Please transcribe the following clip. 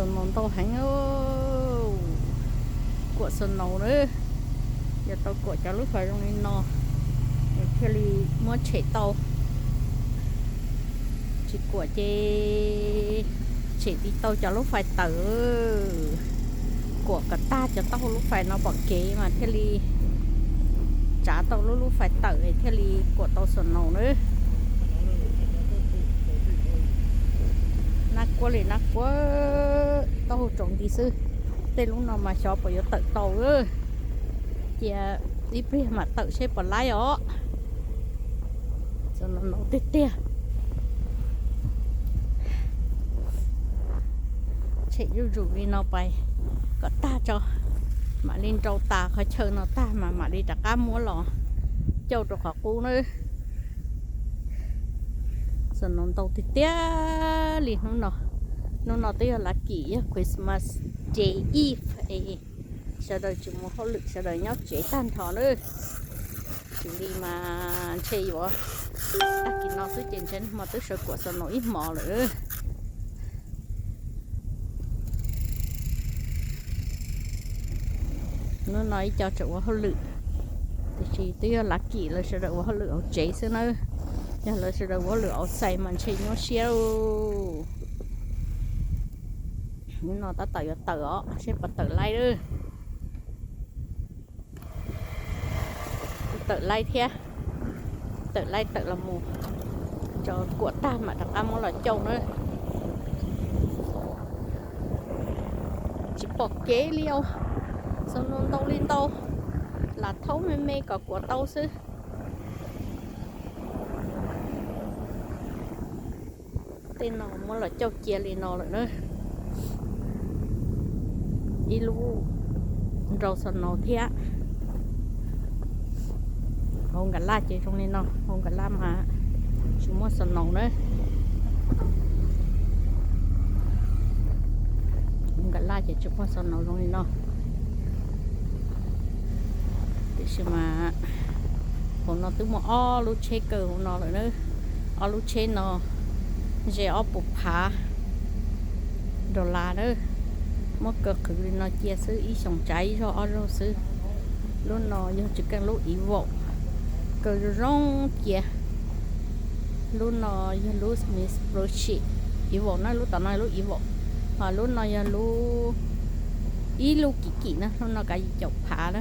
Snow ntau heev, kuam snow na. Yog tau kuam cov lub fais zoo li no, thiaj li muab tshem tau. Tsis kuam ces tshem tsis tau cov lub fais tawm. Kuam kom tag cov taub hau lub fais no pom kev mas thiaj li tsav tau lub lub fais tawm thiaj li kuam tau snow na. Nab kuab li nab kuab, taub hau tsaus nti xwb. Tej lub no mas xyov puas yuav tawm tau. Cia ib pliag mam tawm seb puas laib os. Snow ntau tiag tiag. Tshem zuj zus li no pais kom tag tso, mam li nrau tas qhov chaw no tag mas mam li rov qab muab los cauj rau qhov qub na. Snow ntau tiag tiag li hnub no. Hnub no twb yog lav kim, yog Christmas Day Eve es sawv daws tsis mus hauj lwm, sawv daws nyob tsev tag nrho na. Tsis li mas ntshe yuav, tag kis no xwb ces ntshe hmo twb sawv kuam snow ib hmos lawm. Hnub no ib co tseem ua hauj lwm, tiam sis twb yog lav kim lawv sawv daws ua hauj lwm hauv tsev xwb na. Yog lawv sawv daws ua hauj lwm outside mas ntshe nyuaj siab. Hnub no tab tom yuav tawm os, seb puas tawm laib lawm. Tawm laib thiab, tawm laib tawm los mus, tso kuam tag mam rov qab muab los cauj na. Tsis pom kev li os, snow ntau li ntau, lam thaub me me kom kuam tau xwb. Tej no muab los cauj cia li no lawm na. Ib lub nrau snow thiab. Hauv nkas laj ces zoo li no, hauv nkas laj mas tsis muaj snow na. Hauv nkas laj ces tsis muaj snow zoo li no. Tiam sis mas hauv no twb muaj ob lub tsheb kaw hauv no lawm na. Ob lub tsheb no ze ob puas phav dollar na. Muab kaw qhwv li no cia xwb, ib xyoos tsav ib zaug ob zaug xwb. Lub no yog tsis keej lub Evo, kaw zoo zoo cia. Lub no yog lub Mitsubishi Evo na, lub tom no lub Evo. Ho lub no yog lub, ib lub kim kim na, lub no kav yim caum phav na.